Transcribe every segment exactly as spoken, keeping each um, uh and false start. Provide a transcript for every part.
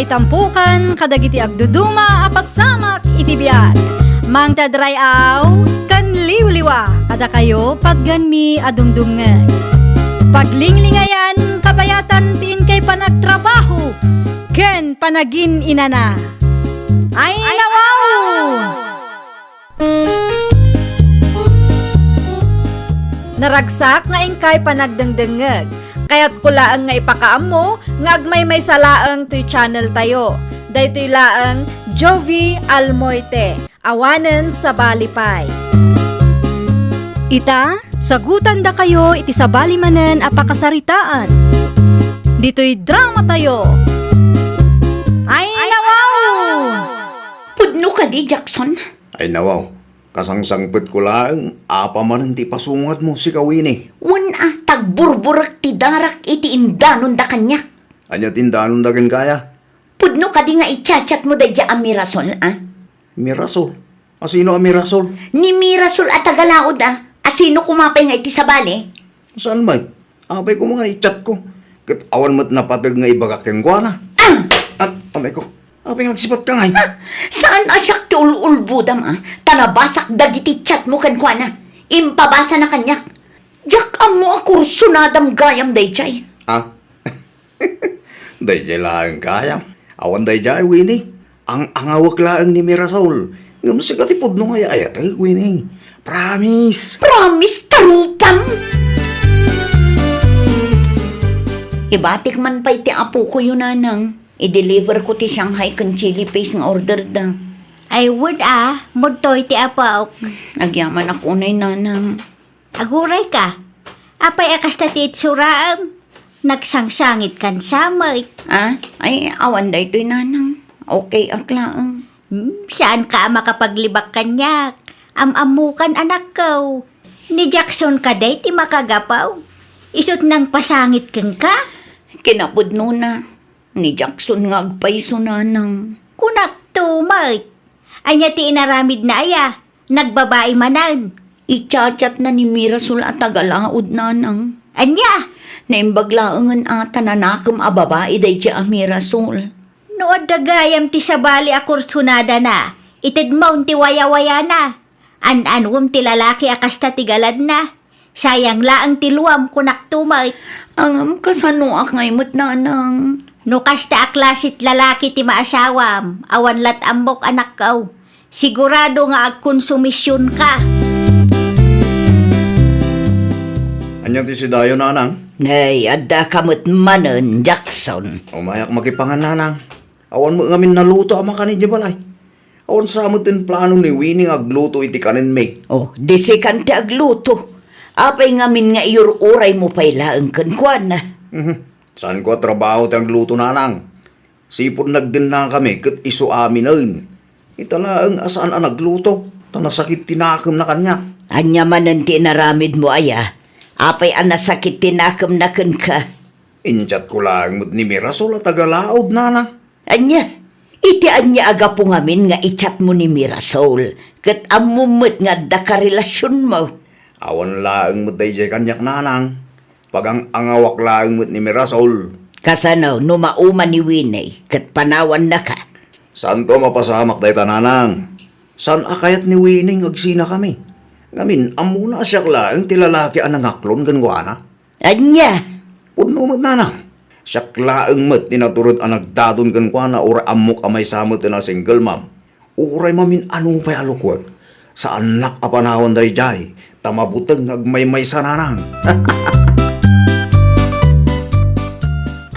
Itampukan kadagiti agduduma a pasamak iti biag. Mangted ray-aw ken liwliwa kadakayo patganmi a dumdumngeg. Paglinglingayan kabayatan ti inkay panagtrabaho ken panagin-inana. Ay, nawaw! Naragsak nga inkay panagdengdengngeg. Kayatko laeng nga ipakaammo nga agmaymaysa laeng toy channel tayo. Daytoy laeng Jovie Almoite, awanen sabali pay. Ita, sagutandakayo iti sabali manen a pakasaritaan. Ditoy drama tayo. Ay, nawaw! Pudno kadi, Jackson? Ay, nawaw. Kasangsangpetko laeng, apay manen ti pasungatmo, sika Winnie? Wen a, tagburburek ti darak iti indanonda kaniak. Ania ti indanonda kenka? Pudno kadi nga i-chat-chatmo daydiay a Mirasol, a? Mirasol? A sino a Mirasol? Ni Mirasol a taga-Laod, a. A sino koma pay nga iti sabali? Saan met? Apay koma nga i-chatko. Ket awan met napateg nga ibagak kenkuana. Ah! Ah, amay ko. Apay nga agsipatka ngay? Ha? Saan a siak ti ul-ulbodam, a? Ta nabasak dagiti chatmo kenkuana. Impabasana kaniak. Diak ammo a kursunadam gayam daydiay. Ah? Daydiay laeng gayam. Awan daydiay, Winnie. Ang-angawek laeng ni Mirasol. Ngem sika ti pudno nga ay-ayatek, Winnie. Promise. Promise, tarupam! Ibatik man pay ti apokoyo, nanang. I-deliver ko ti Shanghai ken chili paste nga order da. Ay, wen a, mudtoy ti apok. Agyamanak unay, nanang. Aguray ka. Apay a kasta ti itsuraem? Nagsangsangit kan samay. Ah? Ay, awan daytoy, nanang. Okay ak laeng. Hmm, saan ka a makapaglibak kaniak? Am-ammokan, anakko. Ni Jackson kadi ti makagapu. Isu't nangpasangit kenka? Kinapudnona. Ni Jackson nga agpayso, nanang. Kunak to, met. Ania ti inaramidna, aya? Nagbabai manen. I-chat-chatna ni Mirasol a taga-Laod, nanang. Ania? Naimbag laengen a ta nanakem a babai daydiay a Mirasol. No adda gayam ti sabali a kursunadana, itedmon ti wayawayana. An-anuem ti lalaki a kasta ti galadna. Sayang laeng ti luam, kunak to met. Ngem kasanoak ngay met, nanang? No kasta a klase ti lalaki ti maasawam, awan lat ammok, anakko. Sigurado nga agkonsumisionka. Ania ti sidayo, nanang? Nay, adda ka met manen, Jackson. Umayak makipangan, nanang. Awan met ngamin naluto a makan idiay balay. Awan sa met ti plano ni Winnie nga agluto iti kanenmi. Oh, di sikan ti agluto. Apay ngamin nga iyur-uraymo pay laeng kenkuana? Mhm. Saanko a trabaho ti agluto, nanang. Sipud nagdennakami ket isu aminen. Ita laeng a saan a nagluto, ta nasakit ti nakemna kaniak. Ania manen ti inaramidmo, aya? Apay a nasakit ti nakemna kenka? Inchatko laeng met ni Mirasol a taga-Laod, nanang. Ania? Iti ania a gapu ngamin nga i-chatmo ni Mirasol, ket ammom met nga adda karelasionmo? Awan laeng met daydiay kaniak, nanang. Pagang-angawak laeng met ni Mirasol. Kasano no mauman ni Winnie ket panawannaka? Saanto a mapasamak dayta, nanang. Saan a kayat ni Winnie nga agsinakami. Ngamin, ammona a siak laeng ti lalaki a nangaklon kenkuana. Ania? Pudno met, nanang. Siak laeng met ti natured a nagdadon kenkuana, uray ammok a maysa met a single mom. Uray mamin-ano pay a lukuek. Saannak a panawan daydiay, ta mabuteng nga agmaymaysa, nanang.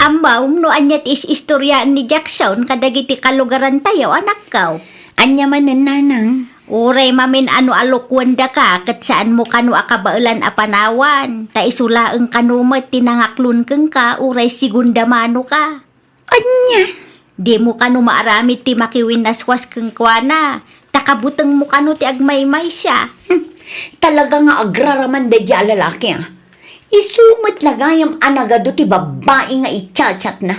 Ammom no ania ti is-istoriaan ni Jackson kadagiti kalugarantayo, anakko? Ania manen, nanang? Uray mamin-ano a lukuendaka ket saanmo kano a kabaelan a panawan, ta isu laeng kano met ti nangaklon kenka uray segunda mano ka. Ania? Dimo kano maaramid ti makiwinnaswas kenkuana, ta kabutengmo kano ti agmaymaysa. Hmm, talaga nga agraraman daydiay a lalaki, a. Isu met la gayam a nagadu ti babbai nga i-chat-chatna.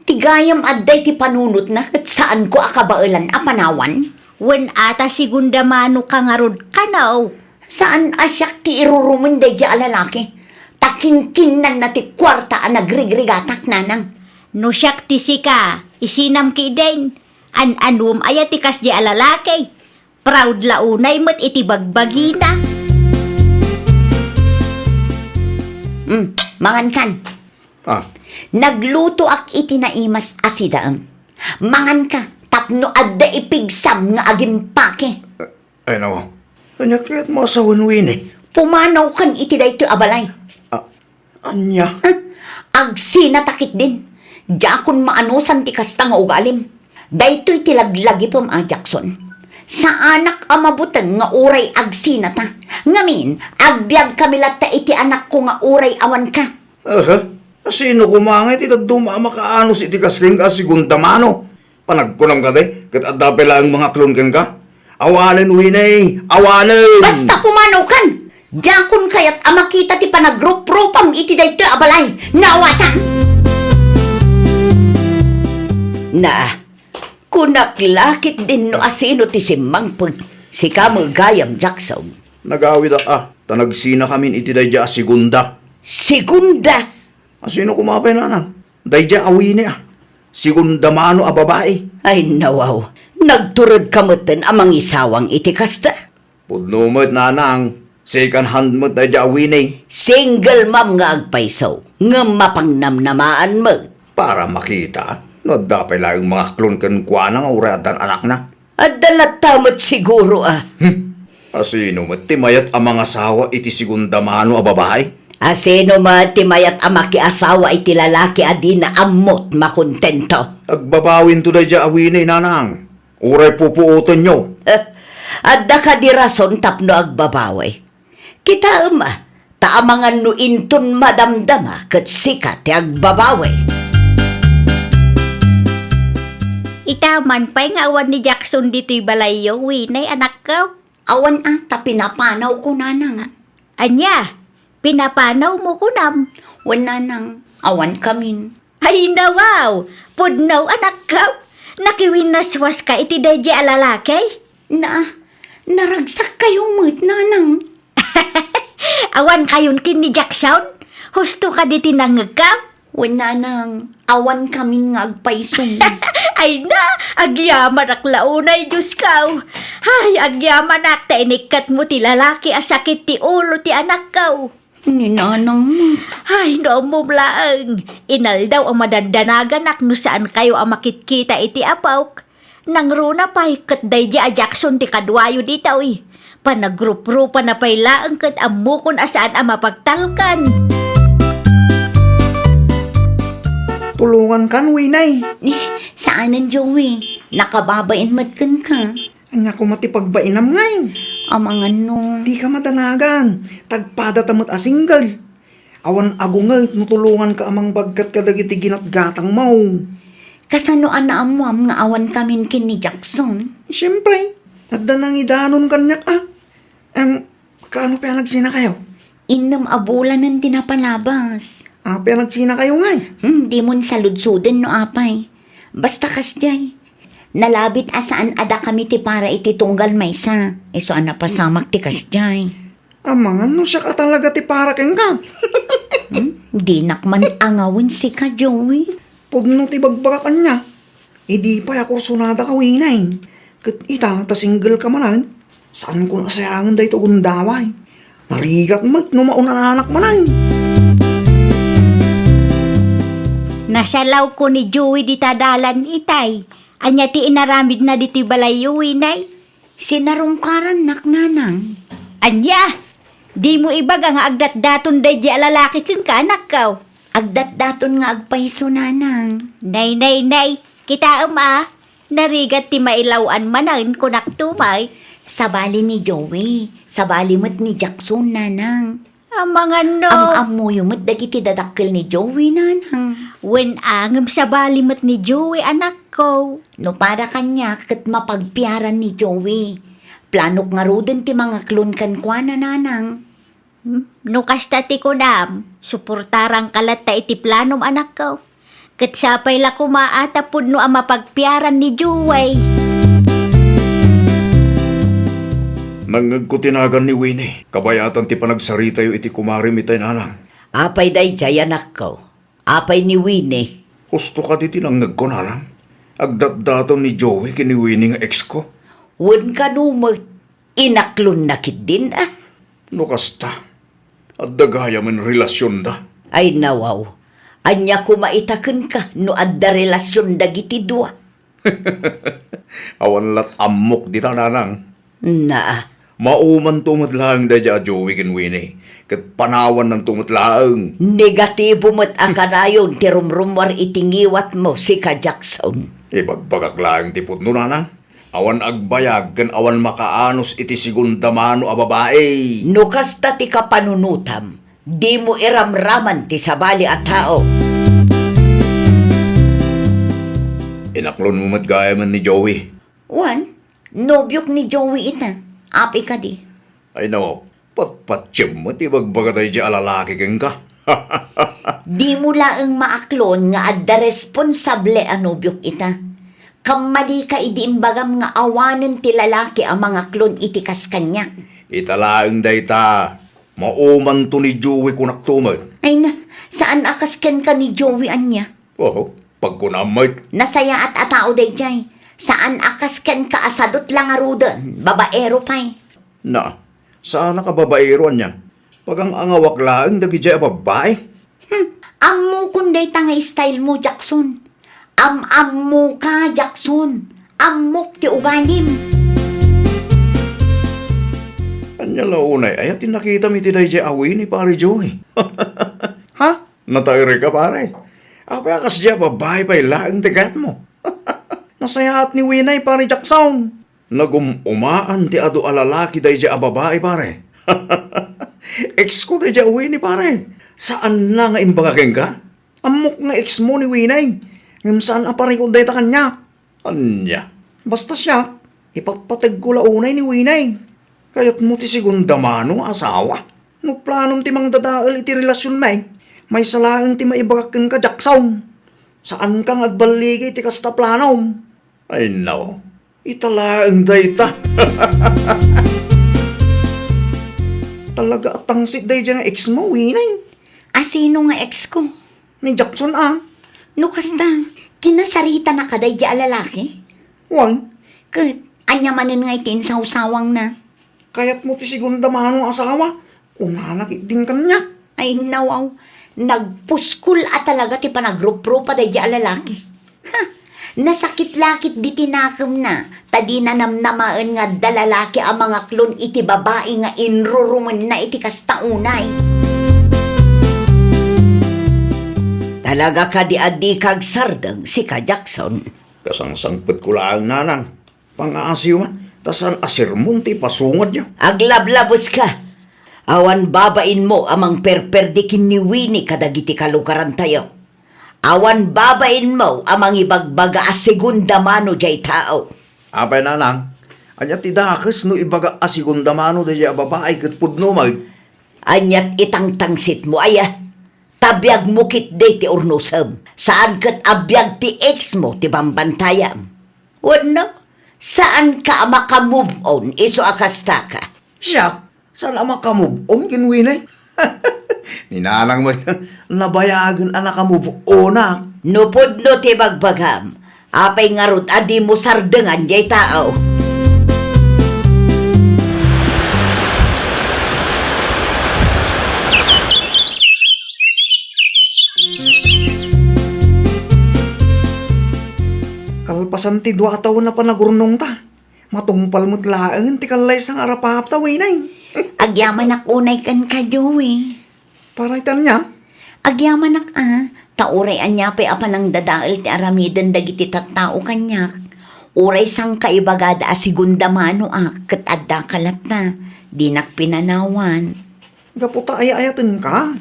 Ti gayam adda iti panunotna ket saanko a kabaelan a panawan. Wen a ta segunda mano ka ngarud kano. Saan a siak ti irurumen daydiay a lalaki, ta kinkinnanna ti kuarta a nagrigrigatak, nanang. No siak ti sika, Isinam ketdin, an-anuem aya ti kasdiay a lalaki? Proud la unay met iti bagbagina. Mm, mangankan. Ah. Naglutoak iti naimas a sidaem. Manganka tapno adda ipigsam nga agimpake. Ay, nawa. Ania ket masawen, Winnie? Pumanawkan iti daytoy a balay. Ah, ania? Ah, agsinata ketdin. Diakon maanusan ti kasta nga ugalim. Daytoy ti laglagipem a Jackson. Saanak a mabuteng nga uray agsinata. Ngamin, agbiagkami latta iti anakko nga uray awanka. Aha. Asino koma ngay ti dadduma a makaanus iti kas kenka a segunda mano? Panagkunam kadi, ket adda pay laeng mangaklon kenka? Awanen, Winnie! Awanen! Basta pumanawkan! Diakon kayat a makita ti panagruprupam iti daytoy a balay. Naawatan! Na, kunak la ketdin no asino ti simmangpet. Sika met gayam, Jackson. Nagawidak a, ta nagsinakamin iti daydiay a segunda. Segunda? Asino koma pay, nanang? Daydiay a Winnie a. Segunda mano a babai. Ay, nawaw. Nagturedka metten a mangisawang iti kasta? Pudno met, nanang. Second hand met daydiay a Winnie. Single mom nga agpayso. Ngem mapangnamnamaan met. Para makita no adda pay laeng mangaklon kenkuana nga uray addan anakna. Adda latta met siguro a. Hmm. Asino met ti mayat a mangasawa iti segunda mano a babai? Asino met ti mayat a makiasawa iti lalaki a dina ammot makontento? Agbabawinto daydiay a Winnie, nanang. Uray pupuotenyo. Eh, adda kadi rason tapno agbabawi? Kitaem a, ta amangan no inton madamdama ket sika ti agbabawi. Ita man pay nga awan ni Jackson ditoy balayyo, Winnie, anakko? Awan a, ta pinapanawko, nanang. Ania? Pinapanawmo kunam? Wen, nanang, awankamin. Ay, nawaw! Pudno, anakko! Nakiwinnaswaska iti daydiay a lalaki? Na, naragsakkayo met, nanang. Awankayon ken ni Jackson? Husto kadi ti nangngegko? Wen, nanang, awankamin nga agpayso. Ay na, agyamanak la unay, Diosko. Ay, agyamanak ta inikkatmo ti lalaki a sakit ti ulo ti anakko. Ni nanang met. Ay, no ammom laeng, inaldaw a madadanaganak no saankayo a makitkita iti apok. Nangruna pay ket daydiay a Jackson ti kaduayo ditoy. Panagruprupana pay laeng ket ammokon a saan a mapagtalkan. Tulongankan, Winnie. Eh, saanen, Joey. Nakababain met kenka. Ania koma ti pagbainam ngay? Amangan no. Dika madanagan. Tagpadata met a single. Awan agunget no tulonganka a mangbaggat kadagiti ginatgatangmo. Kasano a naammoam nga awankamin ken ni Jackson? Siempre, adda nangidanon kaniak a. Em, kaano pay a nagsinakayo? Innem a bulanen ti napalabas. Apay a nagsinakayo ngay? Hmm, dimon saludsoden no apay. Basta kasdiay. Nalabit a saan a dakami ti para iti tunggal maysa. Isu a napasamak ti kasdiay. Amangan no siak a talaga ti para kenka. Hmm? Dinak man angawen sika, Joey. Pudno ti bagbagak ania. Idi pay a kursunada ka, Winnie. Ket ita, ta single ka manen. Saankon a sayangen daytoy a gundaway. Narigat met no maunananak manen. Nasalawko ni Joey dita dalan itay. Ania ti inaramidna ditoy balayyo, Winnie? Sinarungkarannak, nanang. Ania? Dimo ibaga nga agdatdaton daydiay a lalaki kenka, anakko? Agdatdaton nga agpayso, nanang. Nay, nay, nay. Kitaem a, narigat ti mailaw-an manen, kunak tumay. Sabali ni Joey, sabali met ni Jackson, nanang. Amangan no. Am-ammoyo met dagiti dadakkel ni Joey, nanang. Wen a, ngem sabali met ni Joey, anakko. No para kaniak ket mapagpiaran ni Joey. Planok ngaruden ti mangaklon kenkuana, nanang. Hmm? No kasta ti kunam, suportaranka latta iti planom, anakko. Ket sapay la koma a ta pudno a mapagpiaran ni Joey. Nangngegko ti nagan ni Winnie. Kabayatan ti panagsaritayo iti kumarim itay, nanang. Apay daydiay, anakko? Apay ni Winnie? Husto kadi ti nangngegko, nanang. Agdatdaton ni Joey ken ni Winnie nga ex ko. Wen kano met, inaklonna ketdin a. No kasta, adda gayamen relasionda. Ay nawaw, ania koma ita kenka no adda relasion dagiti dua? Awan lat ammok dita, nanang. Naa. Maumanto met laeng daydiay a Joey ken Winnie, ket panawannanto met laeng. Negatibo met a kanayon ti rumrummuar iti ngiwatmo, sika Jackson. Ibagbagak laeng ti pudno, nanang. Awan agbayag ken awan makaanus iti segunda mano a babai. No kasta ti kapanunotam, dimo iramraman ti sabali a tao. Inaklonmo met gayamen ni Joey. Wen, nobiok ni Joey ita. Apay kadi? Ay no, patpatiem met ti ibagbaga daydiay a lalaki kenka. Dimo laeng maaklon nga adda responsable a nobiok ita. Kammalika idi imbagam nga awanen ti lalaki a mangaklon iti kas kaniak. Ita laeng dayta, maumanto ni Joey kunakto met. Ay na, saan a kas kenka ni Joey ania? Oho, pagkunam met. Nasayaat a tao daydiay. Saan a kas kenka a sadut la ngaruden, babaero pay. Na, saanak a babaero ania? Pagang-angawak laeng dagidiay a babbai. Hmm, ammokon dayta nga style mo, Jackson. Am-ammoka, Jackson. Ammok ti ugalim. Ania la unay aya ti nakitam iti daydiay a Winnie, Pare Joey? Ha? Nataerka, pare? Apay a kasdiay a babbai pay laeng ti kayatmo? Nasayaat ni Winnie, Pare Jackson. Nagum-umaan ti adu a lalaki daydiay a babai, pare. Ex ko daydiay a Winnie, pare. Saanna nga imbaga kenka? Ammok nga ex mo ni Winnie. Ngem saan a parikut dayta kaniak. Ania? Basta siak, ipatpategko la unay ni Winnie. Kayatmo ti segunda mano a asawa? No planom ti mangdadael iti relasionmi, maysa laeng ti maibagak kenka, Jackson. Saanka nga agballigi iti kasta a planom. Ay, no. Ita laeng dayta. Talaga a tangsit daydiay nga ex mo, Winnie. A sino nga ex ko? Ni Jackson, a. No kasta, kinasaritanaka daydiay a lalaki? Wen. Ket, ania manen nga iti insawsawangna? Kayatmo ti segunda mano a asawa? Kunana ketdin kaniak. Ay, nawaw. Nagpuskol a talaga ti panagruprupa daydiay a lalaki. Ha! Nasakit la ketdi ti nakemna, ta dina namnamaen nga adda lalaki a mangaklon iti babai nga inrurumenna iti kasta unay. Talaga kadi a dika agsardeng, sika Jackson? Kasangsangpetko laeng, nanang. Pangaasiyo man, ta saan a sermon ti ipasungadyo. Aglablabeska! Awan babainmo a mangperperdi ken ni Winnie kadagiti kalugarantayo. Awan babainmo a mangibagbaga a segunda mano diay tao. Apay, nanang, ania ti dakes no ibaga a segunda mano daydiay a babai ket pudno met? Aniat itangtangsitmo aya? Ta biagmo ketdi ti urnosem. Saan ket a biag ti ex mo ti bambantayam. Wenno, saanka a maka-move on isu a kastaka? Siak? Saan a maka-move on ken Winnie? Ni nanang met, nabayagen a naka-move onak. No pudno ti bagbagam, apay ngarud a dimo sardengan diay tao? Kalpasan ti dua a tawen a panagurnongta, matungpal met laeng ti kallaysa nga arapapta, Winnie. Agyamanak unay kenka, Joey. Para iti ania? Agyamanak a, ta uray ania pay a panangdadael ti aramiden dagiti tattao kaniak. Uray sangka ibagada a segunda mano a ket addaka latta, dinak pinanawan. Gapu ta ay-ayatenka.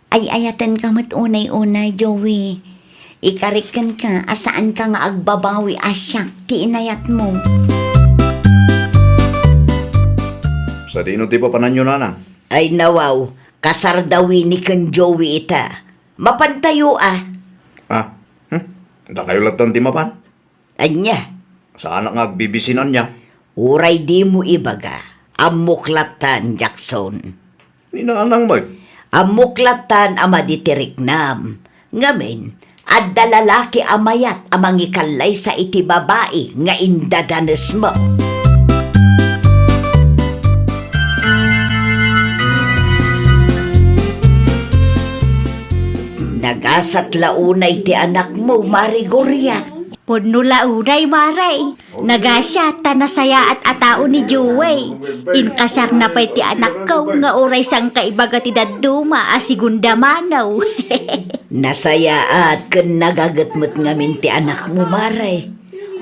Ay-ayatenka met unay-unay, Joey. Ikarik kenka a saanka nga agbabawi a siak ti inayatmo. Sadino ti papananyo, nanang? Ay nawaw, kasar da Winnie ken Joey ita. Mapantayo a. Ah, hmm? Dakayo lattan ti mapan? Ania? Saanak nga agbibisin ania? Uray dimo ibaga, ammok lattan, Jackson. Ni nanang met? Ammok lattan a madi ti riknam. Ngamin, Adda lalaki a mayat a mangikallaysa iti babai nga indadanesmo. Nagasat la unay ti anakmo, Mare Gloria. Pudno la unay, Mare. Nagasiat ta nasayaat a tao ni Joey. Inkasarna pay ti anakko nga uray sangkaibaga ti dadduma a segunda mano. Nasayaat ken nagaget met ngamin ti anakmo, Mare.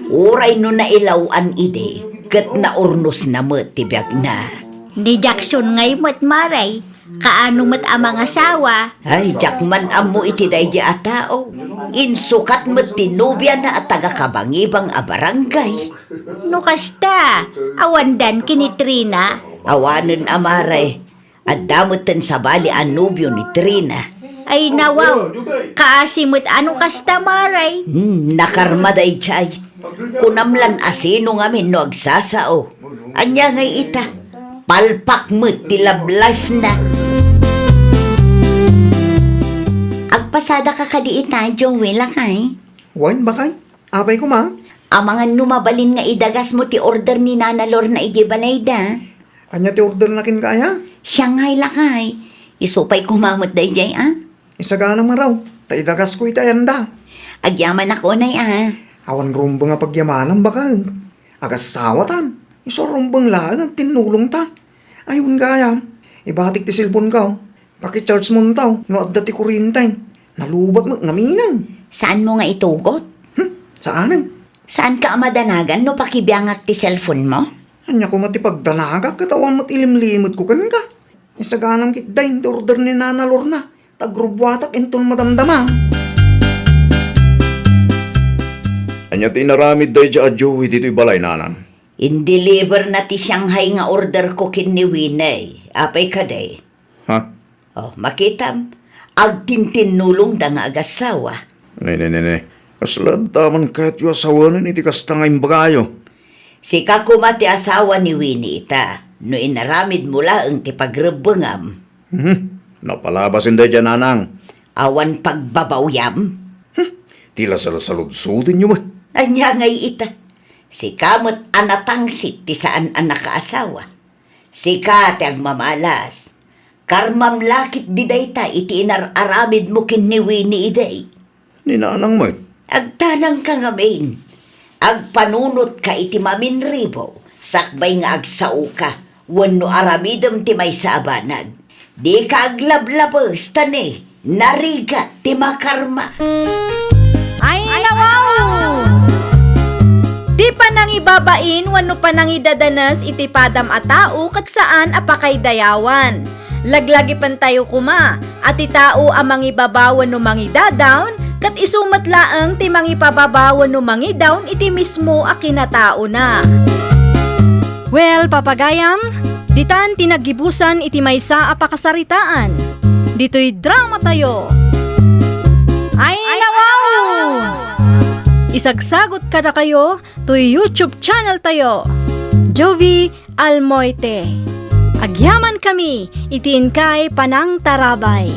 Uray no nailaw-an idi, ket naurnosna met ti biagna. Ni Jackson ngay met, Mare. Kaano met a mangasawa? Ay, diak man ammo iti daydi a tao. Insukat met ti nobiana a taga-Kabangibang a barangay. No kasta, awandan ken ni Trina? Awanen a, Mare. Adda metten sabali a nobio ni Trina. Ay, nawaw. Kaasi met a no kasta, Mare. Hmm, nakarma daydiay. Kunam lan a sino ngamin no agsasao. Ania ngay ita? Palpak met ti love life na. Agpasadaka kadi ita, Joey, lakay? Wen, bakay? Apay koma? Amangan no mabalin nga idagasmo ti order ni Nana Lorna idiay balayda. Ania ti orderna kenka aya? Shanghai, lakay. Isu pay koma met daydiay, a? Isaganam ngarud, ta idagasko iti ayanda. Agyamanak unay, a. Awan rumbeng a pagyamanam, baket. Agasawatan. Isu a rumbeng laeng agtinnulongta. Ay, wen gayam, ibatik ti cellphone-ko. Paki-charge-monto no adda ti kurrente. Nalubat met ngaminen. Saanmo nga itugot? Hmm, saanen. Saanka a madanagan no pakibiangak ti cellphone-mo? Ania koma ti pagdanagak ket awan met ilimlimetko kenka. Isaganam ketdin ti order ni Nana Lorna, ta agrubbuatak inton madamdama. Ania ti inaramid daydiay a Joey ditoy balay, Nanang? Indeliverna ti Shanghai nga orderko ken ni Winnie. Apay kadi? Ha? Oh, makitam, agtintinnulongda nga agassawa. Ne, ne, ne, ne. Kasla adda man kayatyo a sawen iti kasta nga imbagayo? Sika koma ti asawa ni Winnie ita, no inaramidmo laeng ti pagrebbengam. Mhm. Napalabasen daydiay, Nanang. Awan pagbabawyam? Hmm. Ti lasalsaludsodenyo met. Ania ngay ita? Sika met a natangsit ti saan a nakaasawa. Sika ti agmamalas. Karmam la ketdi dayta iti inar-aramidmo ken ni Winnie idi. Ni Nanang met. Agtanangka ngamin. Agpanunotka iti maminribo, sakbay nga agsaoka, wenno aramidem ti maysa a banag. Dika aglablabes, ta ne, narigat ti makarma. Ay, nawaw! Ti panangibabain wenno panangidadanes iti padam a tao ket saan a pakaidayawan. Laglagipentayo koma a ti tao a mangibaba wenno mangidadawn, ket isu met laeng ti mangipababa wenno mangidawn iti mismo a kinataona. Well, papagayam, ditan ti naggibusan iti maysa a pakasaritaan. Ditoy dramatayo. Ay, nawaw! Isagsagot kadakayo toy YouTube channel tayo, Jovie Almoite. Agyamankami iti inkay panangtarabay.